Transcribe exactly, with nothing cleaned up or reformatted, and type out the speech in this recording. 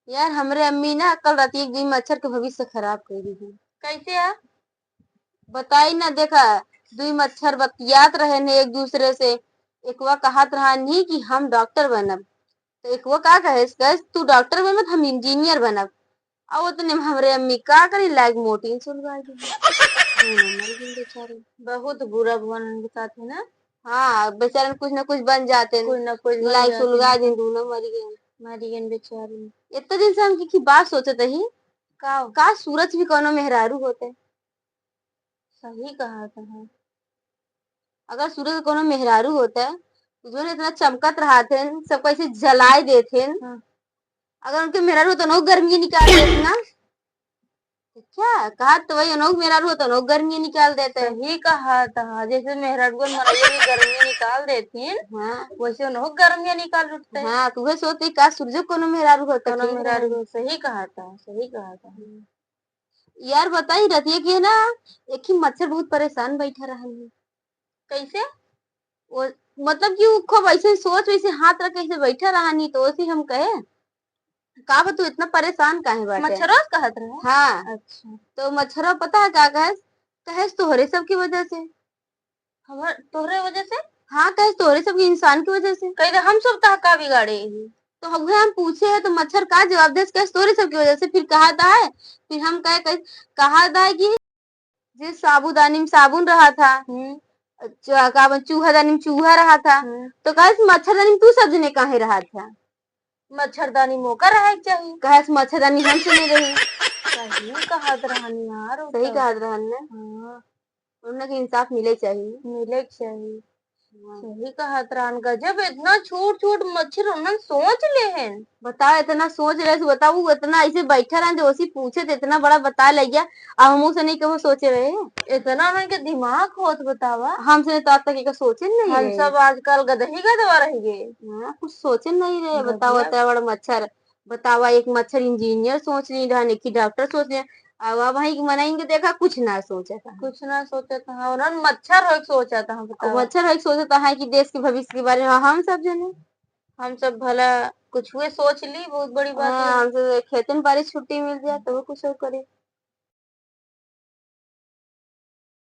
यार, हमरे अम्मी ना कल रात एक दुई मच्छर के भविष्य खराब कर दी है। कैसे है? बताई ना, देखा, दुई मच्छर बतियात रहे ने एक दूसरे से। एकवा कहत रहा नहीं कि हम डॉक्टर बनब, तो एकवा का कहे, कहे, "तू डॉक्टर बनब, हम इंजीनियर बनब।" आ ओतने में हमरे अम्मी का करी, लाइक मोटिन सुलगा दी। दोनों मर गए बेचारे। बहुत बुरा भगवान उनके साथ है ना। हाँ, बेचारे कुछ ना कुछ बन जाते हैं। कुछ ना कुछ बन लाइक जाते सुलगा हैं। दिन दोनों मर गए। मर गए बेचारे। इतने दिन से हम की, की बात सोचत ही, का? का सूरज भी कोनो मेहरारू होते? सही कहा था। अगर सूरज कोनो मेहरारू होते, तो जो इतना चमकत रहत हैं, सबको ऐसे जलाए देते हैं। हाँ। अगर उनके मेहरारू होते ना, गर्मी निकाल देते ना। तो क्या कहा, तो वही उन्हों मेहरारू होते ना, गर्मी निकाल देते। सही कहा था, जैसे मेहरारू मनइया की गर्मी निकाल देती हैं, हाँ। वैसे उन्हों गर्मी निकाल उठते हैं। हाँ, तो वह सोचते का सूरज कोनो मेहरारू होते, कोनो ठीक मेहरारू है। हो, सही कहा था, सही कहा था। हम्म। यार बताई, रतिया के ना, एक ही मच्छर बहुत परेशान बैठा रहन है। कैसे? वो, मतलब कि वो खूब ऐसे सोच, वैसे हाथ रख के ऐसे बैठा रहन ही, तो उसी हम कहे, "का बा, तू इतना परेशान काहे बाटे?" मच्छरवा कहत रहे? हाँ। अच्छा। तो मच्छरवा पता है का कहे? कहे, "तोहरे सबकी वजह से।" हमर, तोहरे वजह से? हाँ, कहे, "तोहरे सबके इंसान की वजह से।" कहे, "हम सब तह का बिगाड़े ही?" तो हम, हम पूछे तो मच्छर का जवाब दे, कहे, "तोहरे सबकी वजह से।" फिर कहा था है, फिर हम कहे, कहे, कहा था है कि जे साबुदानी में साबुन रहा था, हम्म। च-, का बोल, चूहादानी में चूहा रहा था, हम्म। तो कहे, "मच्छरदानी में तू सब जने काहे रहा था?" मच्छरदानी मौका रहे के चाहिए। कहे, "मच्छरदानी हमसे नहीं रही।" सही कहत रहन यार, वो सही तो। कहत रहन ना। हाँ। उन्हें के इंसाफ मिले चाहिए। मिले के चाहिए। हाँ। सही कहत रहन, गजब, इतना छोट छोट मच्छर उन्हन सोच लेहेन। बताओ, इतना सोच रहे से, बताओ, वो इतना ऐसे बैठा रहन, जो उसी पूछे तो इतना बड़ा बता लग गया, अब हम उसे नहीं कबो सोचे रहे। इतना उन्हन के दिमाग होत, बतावा। हमसे तो आज तक एक सोचे नहीं हम रहे। सब आजकल गदही गदवा रह गए। हाँ, कुछ सोचे नहीं रहे, बताओ, गदवा। इतना बड़ा मच्छर। बतावा, एक मच्छर इंजीनियर सोच ली रहन, एक ही डॉक्टर सोच ली। अब, अब वहीं के मनइन के देखा, कुछ ना सोचत है। कुछ ना सोचत है, उन्हन मच्छर होइक सोचत है, अब बतावा। मच्छर होइक सोचत है कि देश के भविष्य के बारे में हम सब जने। हम सब भला कुछ हुए सोच ली, बहुत बड़ी बात हाँ, है। हमसे खेतन बाड़ी छुट्टी मिल जाए, तो वो कुछ और करे।